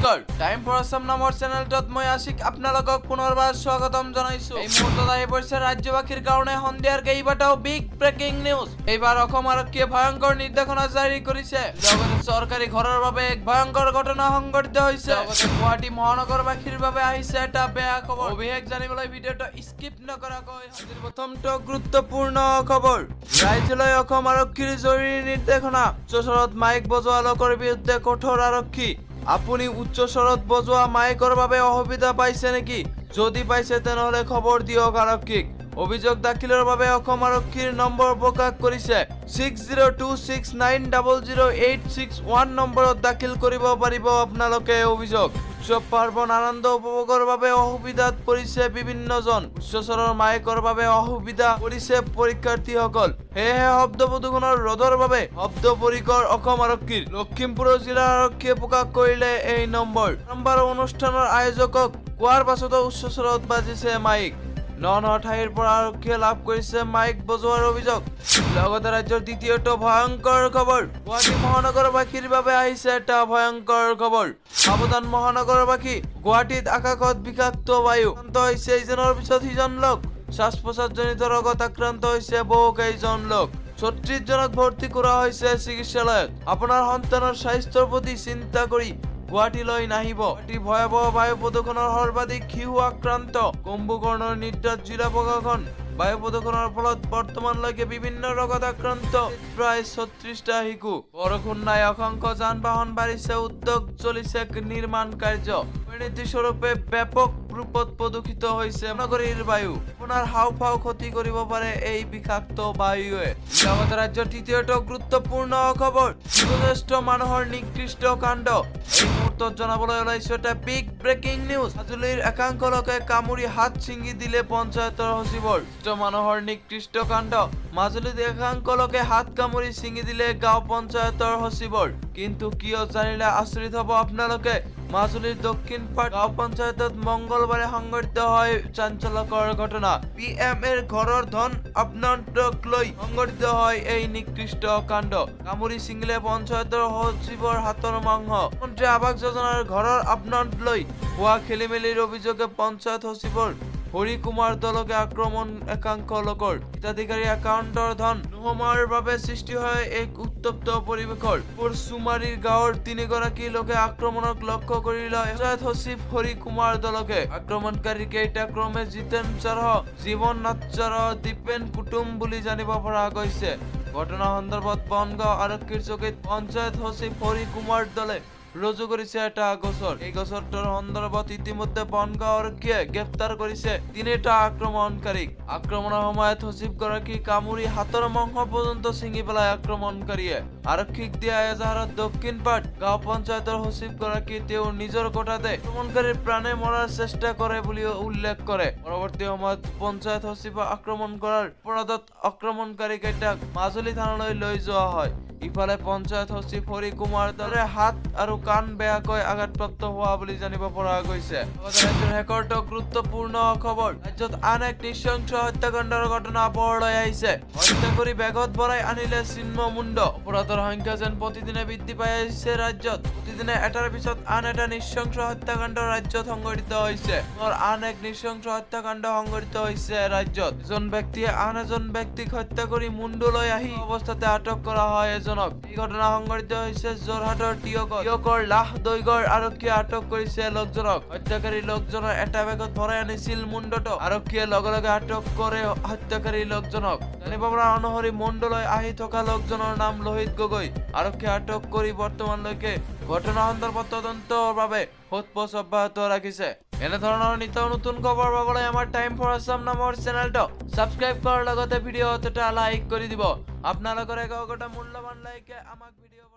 নমস্কাৰ, time for Assam নামৰ চেনেলটোত মই আশিক আপোনালোকক পুনৰবাৰ স্বাগতম জনাইছো। এই মুহূৰ্তত আহি পৰিছে ৰাজ্যবাসীৰ কাৰণে সন্ধিয়াৰ কেইবাটাও বিগ ব্ৰেকিং নিউজ। এইবাৰ অসম আৰক্ষীয়ে ভয়ংকৰ নিৰ্দেশনা জাৰি কৰিছে। লগতে চৰকাৰী ঘৰৰ বাবে এক ভয়ংকৰ ঘটনা সংঘটিত হৈছে। লগতে গুৱাহাটী মহানগৰবাসীৰ বাবে আহিছে এটা বেয়া খবৰ। অভিশেষ জানিবলৈ ভিডিঅ'টো স্কিপ নকৰাকৈ। আজিৰ প্ৰথমটো গুৰুত্বপূৰ্ণ খবৰ, ৰাজ্যলৈ অসম আৰক্ষীৰ জৰুৰী নিৰ্দেশনা। উচ্চস্বৰত মাইক বজোৱা লোকৰ বিৰুদ্ধে কঠোৰ আৰক্ষী। আপুনি উচ্চ স্বৰত বজোৱা মাইকৰ বাবে অসুবিধা পাইছে নেকি? যদি পাইছে, তেনেহ'লে খবৰ দিয়ক আৰক্ষীক। অভিযোগ দাখিলৰ বাবে অসম আৰক্ষীৰ নম্বৰ প্ৰকাশ কৰিছে। 6026900861 নম্বৰত দাখিল কৰিব পাৰিব আপোনালোকে অভিযোগ। উৎসৱ পাৰ্বণ আনন্দ উপভোগৰ বাবে অসুবিধাত পৰিছে বিভিন্নজন। উচ্চস্বৰৰ মাইকৰ বাবে অসুবিধা পৰিছে পৰীক্ষাৰ্থীসকল। সেয়েহে শব্দ প্ৰদূষণৰ ৰোধৰ বাবে শব্দ পৰিকৰ অসম আৰক্ষীৰ। লখিমপুৰৰ জিলা আৰক্ষীয়ে প্ৰকাশ কৰিলে এই নম্বৰ। নম্বৰৰ অনুষ্ঠানৰ আয়োজকক কোৱাৰ পাছতো উচ্চস্বৰত বাজিছে মাইক। ন ন ঠাইৰ পৰা আৰক্ষীয়ে লাভ কৰিছে মাইক বজোৱাৰ অভিযোগ। লগতে ৰাজ্যৰ দ্বিতীয়টো ভয়ংকৰ খবৰ, গুৱাহাটী মহানগৰবাসীৰ বাবে আহিছে এটা ভয়ংকৰ খবৰ। সাৱধান মহানগৰবাসী, গুৱাহাটীত আকাশত বিষাক্ত বায়ু। আক্ৰান্ত হৈছে ইজনৰ পিছত সিজন লোক। শ্বাস প্ৰশ্বাসজনিত ৰোগত আক্ৰান্ত হৈছে বহু কেইজন লোক। 36 জনক ভৰ্তি কৰা হৈছে চিকিৎসালয়ত। আপোনাৰ সন্তানৰ স্বাস্থ্যৰ প্ৰতি চিন্তা কৰি গুৱাহাটীলৈ নাহিব। অতি ভয়াৱহ বায়ু প্ৰদূষণৰ সৰ্বাধিক শিশু আক্ৰান্ত। কুম্ভকৰ্ণৰ নিদ্ৰাত জিলা প্ৰশাসন। বায়ু প্ৰদূষণৰ ফলত বৰ্তমানলৈকে বিভিন্ন ৰোগত আক্ৰান্ত প্ৰায় 36টা শিশু। বৰষুণ নাই, অসংখ্য যান বাহন বাঢ়িছে, উদ্যোগ চলিছে, নিৰ্মাণ কাৰ্য। পৰিণতিস্বৰূপে ব্যাপক ৰূপত প্ৰদূষিত হৈছে নগৰীৰ বায়ু। আপোনাৰ হাওঁফাওঁ ক্ষতি কৰিব পাৰে এই বিষাক্ত বায়ুৱে। লগতে ৰাজ্যৰ তৃতীয়টো গুৰুত্বপূৰ্ণ খবৰ, জীৱশ্ৰেষ্ঠ মানুহৰ নিকৃষ্ট কাণ্ড। এই মুহূৰ্তত জনাবলৈ ওলাইছো এটা বিগ ব্ৰেকিং নিউজ। মাজুলীৰ একাংশ লোকে কামুৰি হাত ছিঙি দিলে পঞ্চায়তৰ সচিবৰ। মানুহৰ নিকৃষ্ট কাণ্ড। মাজুলীত একাংশ লোকে হাত কামুৰি ছিঙি দিলে গাঁও পঞ্চায়তৰ সচিবৰ। কিন্তু কিয়, জানিলে আচৰিত হ'ব আপোনালোকে। মাজুলীৰ দক্ষিণ পাট গাঁও পঞ্চায়তত মংগলবাৰে সংঘটিত হয় চাঞ্চল্যকৰ ঘটনা। পি এম এৰ ঘৰৰ ধন আবণ্টনক লৈ সংঘটিত হয় এই নিকৃষ্ট কাণ্ড। কামুৰি ছিঙিলে পঞ্চায়তৰ সচিবৰ হাতৰ মাংস। মন্ত্ৰী আৱাস যোজনাৰ ঘৰৰ আবণ্টন লৈ হোৱা খেলি মেলিৰ অভিযোগে পঞ্চায়ত সচিবৰ হৰি কুমাৰ দলকে আক্ৰমণ একাংশ লোকৰ। হিতাধিকাৰী একাউণ্টৰ ধন নোসোমোৱাৰ বাবে সৃষ্টি হয় এক উত্তপ্ত পৰিৱেশৰ। পৰচুমাৰীৰ গাঁৱৰ তিনিগৰাকী লোকে আক্ৰমণক লক্ষ্য কৰি লয় পঞ্চায়ত সচিব হৰি কুমাৰ দলকে। আক্ৰমণকাৰী কেইটা ক্ৰমে জিতেন চাৰহ, জীৱন নাথ চাৰহ, দীপেন কুটুম বুলি জানিব পৰা গৈছে। ঘটনা সন্দৰ্ভত বনগাঁও আৰক্ষীৰ চকীত পঞ্চায়ত সচিব হৰি কুমাৰ দলে ৰুজু কৰিছে এটা গোচৰ। এই গোচৰটোৰ সন্দৰ্ভত ইতিমধ্যে বনগাঁও আৰক্ষীয়ে গ্ৰেপ্তাৰ কৰিছে তিনিটা আক্ৰমণকাৰীক। আক্ৰমণৰ সময়ত সচিবগৰাকী কামুৰি হাতৰ মাংস পৰ্যন্ত ছিঙি পেলাই আক্ৰমণকাৰীয়ে। আৰক্ষীক দিয়া এজাহাৰত দক্ষিণ পাট গাঁও পঞ্চায়তৰ সচিবগৰাকী তেওঁৰ নিজৰ কোঠাতে আক্ৰমণকাৰীৰ প্ৰাণে মৰাৰ চেষ্টা কৰে বুলিও উল্লেখ কৰে। পৰৱৰ্তী সময়ত পঞ্চায়ত সচিবক আক্ৰমণ কৰাৰ অপৰাধত আক্ৰমণকাৰী কেইটাক মাজুলী থানালৈ লৈ যোৱা হয়। ইফালে পঞ্চায়ত সচিব হৰি কুমাৰ দলে হাত আৰু কাণ বেয়াকৈ আঘাতপ্ৰাপ্ত হোৱা বুলি জানিব পৰা গৈছে। লগতে ৰাজ্যৰ শেষৰটো গুৰুত্বপূৰ্ণ খবৰ, ৰাজ্যত আন এক নৃশংস হত্যাকাণ্ডৰ ঘটনা পোহৰলৈ আহিছে। হত্যা কৰি বেগত ভৰাই আনিলে ছিন্ন মুণ্ড। অপৰাধৰ সংখ্যা যেন প্ৰতিদিনে বৃদ্ধি পাই আহিছে ৰাজ্যত। প্ৰতিদিনে এটাৰ পিছত আন এটা নৃশংস হত্যাকাণ্ড ৰাজ্যত সংঘটিত হৈছে। পুনৰ আন এক নৃশংস হত্যাকাণ্ড সংঘটিত হৈছে ৰাজ্যত। এজন ব্যক্তিয়ে আন এজন ব্যক্তিক হত্যা কৰি মুণ্ড লৈ আহি অৱস্থাতে আটক কৰা হয় এজনক। এই ঘটনা সংঘটিত হৈছে যোৰহাটৰ টিয়কত। টিয়কৰ লাহ দৈগড় আৰক্ষীয়ে আটক কৰিছে লোকজনক। হত্যাকাৰী লোকজনৰ এটা বেগত ভৰাই আনিছিল মুণ্ডটো। আৰক্ষীয়ে লগে লগে আটক কৰে হত্যাকাৰী লোকজনক। জানিব পৰা অনুসৰি মুণ্ডলৈ আহি থকা লোকজনৰ নাম লোহিত গগৈ। আৰক্ষীয়ে আটক কৰি বৰ্তমানলৈকে ঘটনা সন্দৰ্ভত তদন্তৰ বাবে সোধপোছ অব্যাহত ৰাখিছে। এনেধৰণৰ নিত্য নতুন খবৰ পাবলৈ আমাৰ টাইম ফৰ আছাম নামৰ চেনেলটো ছাবস্ক্ৰাইব কৰাৰ লগতে ভিডিঅ'ত এটা লাইক কৰি দিব। আপোনালোকৰ একোটা মূল্যৱান লাইকে আমাক ভিডিঅ'